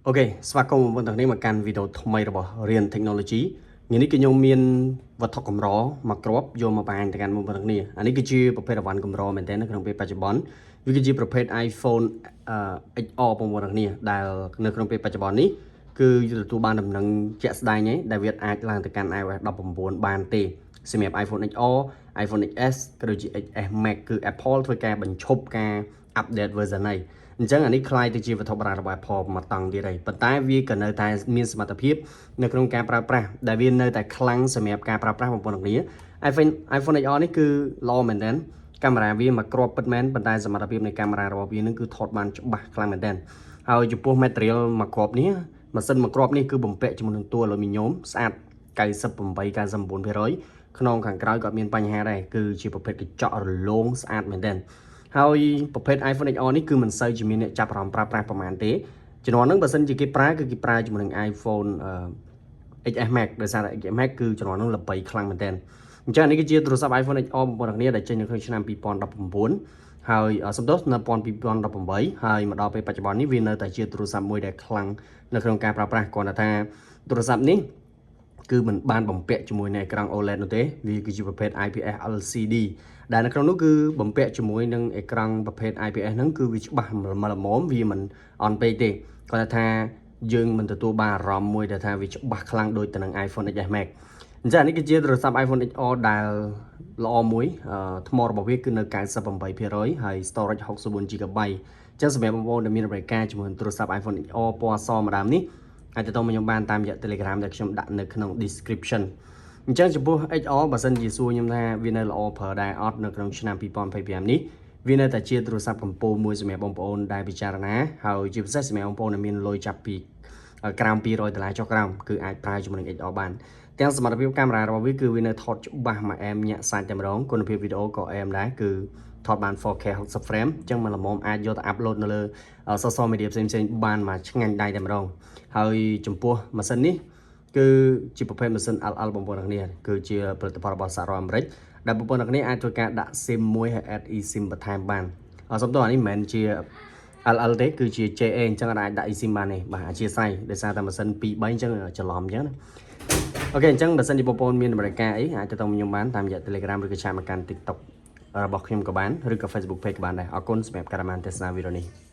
OK ស្វាគមន៍បងប្អូនទាំងនេះមកកាន់វីដេអូថ្មីរបស់រៀន Technology ថ្ងៃនេះគឺខ្ញុំមានវត្ថុកម្រមួយគ្រាប់យកមកបង្ហាញទៅកាន់បងប្អូនទាំងនេះអានេះគឺជាប្រភេទអីវ៉ាន់កម្រមែនទែននៅក្នុងពេលបច្ចុប្បន្នវាគឺជាប្រភេទ iPhone XR បងប្អូនទាំងនេះដែលនៅក្នុងពេលបច្ចុប្បន្ននេះគឺទទួលបានដំណឹងជាក់ស្ដែងឯងដែលវាអាចឡើងទៅកាន់ iOS 19បានទេសម្រាប់ iPhone XR iPhone XS ក៏ដូចជា XS Max គឺ Apple ធ្វើការបញ្ឈប់ការ update version ហើយអញ្ចឹងអានេះក្លាយទៅជាវត្ថុបុរាណរបស់ Apple មួយតង់ទៀតហើយប៉ុន្តែវាក៏នៅតែមានសមត្ថភាពនៅក្នុងការប្រើប្រាស់ដែលវានៅតែខ្លាំងសម្រាប់ការប្រើប្រាស់បងប្អូនទាំងគ្នា iPhone XR នេះគឺល្អមែនទែនកាមេរ៉ាវាមួយគ្រាប់ពិតមែនប៉ុន្តែសមត្ថភាពនៃកាមេរ៉ារបស់វានឹងគឺថតបានច្បាស់ខ្លាំងមែនទែនហើយចំពោះ material មួយគ្រាប់នេះម៉ាស៊ីនមួយគ្រាប់នេះគឺបំពាក់ជាមួយនឹងតួអាលូមីញ៉ូមស្អាត98 99%ក្នុងខាងក្រោយក៏មានបញ្ហាដែរគឺជាប្រភេទកញ្ចក់រលោងស្អាតមែនទែនហើយប្រភេទ iPhone XR នេះគឺមិនសូវជាមានអ្នកចាប់អារម្មណ៍ប្រើប្រាស់ប្រហែលទេជំនាន់ហ្នឹងបើសិនជាគេប្រើគឺគេប្រើជាមួយនឹង iPhone XS Max ដោយសារតែ XS Max គឺជំនាន់ហ្នឹងល្បីខ្លាំងមែនទែនអញ្ចឹងនេះគឺជាទូរស័ព្ទ iPhone XR បងប្អូនទាំងគ្នាដែលចេញនៅក្នុងឆ្នាំ2019ហើយសំទោសនៅ2018ហើយមកដល់ពេលបច្ចុប្បន្ននេះវានៅតែជាទូរស័ព្ទមួយដែលខ្លាំងនៅក្នុងការប្រើប្រាស់គ្រាន់តែថាទូរស័ព្ទនេះគឺមិនបានបំពាក់ជាមួយនឹងអេក្រង់ OLED នោះទេវាគឺជាប្រភេទ IPS LCD ដែលនៅក្នុងនោះគឺបំពាក់ជាមួយនឹងអេក្រង់ប្រភេទ IPS ហ្នឹងគឺវាច្បាស់ល្មមវាមិនអន់ពេកទេគាត់ថាយើងមិនទទួលបានអារម្មណ៍មួយដែលថាវាច្បាស់ខ្លាំងដូចទៅនឹង iPhone XS Max អញ្ចឹងនេះគឺជាទូរស័ព្ទ iPhone XR ដែលល្អមួយថ្មរបស់វាគឺនៅ98%ហើយ storage 64 GB អញ្ចឹងសម្រាប់បងប្អូនដែលមានតម្រូវការជាមួយទូរស័ព្ទ iPhone XR ពណ៌សម្ដាមនេះអាចទៅមកខ្ញុំបានតាមរយៈ Telegram ដែលខ្ញុំដាក់នៅក្នុង description អញ្ចឹងចំពោះ XR បើសិនជាសួរខ្ញុំថាវានៅល្អប្រើដែរអត់នៅក្នុងឆ្នាំ2025នេះវានៅតែជាទូរស័ព្ទកំពូលមួយសម្រាប់បងប្អូនដែលពិចារណាហើយជាពិសេសសម្រាប់បងប្អូនដែលមានលុយចាប់ពីក្រោម200ដុល្លារចុះក្រោមគឺអាចប្រើជាមួយនឹង XR បានទាំងសមត្ថភាពកាមេរ៉ារបស់វាគឺវានៅថតច្បាស់មួយអែមញាក់សាច់តែម្ដងគុណភាពវីដេអូក៏អែមដែរគឺថតបាន 4K 60 frame អញ្ចឹងមកល្មមអាចយកទៅupload នៅលើ social media ផ្សេងៗបានមកឆ្ងាញ់ដៃតែម្ដងហើយចំពោះម៉ាស៊ីននេះគឺជាប្រភេទម៉ាស៊ីន LL បងប្អូនទាំងគ្នាគឺជាផលិតផលរបស់សហរដ្ឋអាមេរិកដែលបងប្អូនទាំងគ្នាអាចធ្វើការដាក់ SIM មួយហើយ add eSIM បន្ថែមបានអសំទោសអានេះមិនមែនជា LL ទេគឺជា JA អញ្ចឹងអាចដាក់ eSIM បានទេបាទអធ្យាស្រ័យដោយសារតែម៉ាស៊ីន2 3អញ្ចឹងច្រឡំអញ្ចឹងណាOK អញ្ចឹងបើសិនជាបងប្អូនមានតម្រូវការអីអាចទៅខ្ញុំបានតាមរយៈ Telegram ឬក៏chat មកកាន់ TikTok របស់ខ្ញុំក៏បានឬក៏ Facebook Page ក៏បានដែរអរគុណសម្រាប់ការតាមទស្សនាវីដេអូនេះ។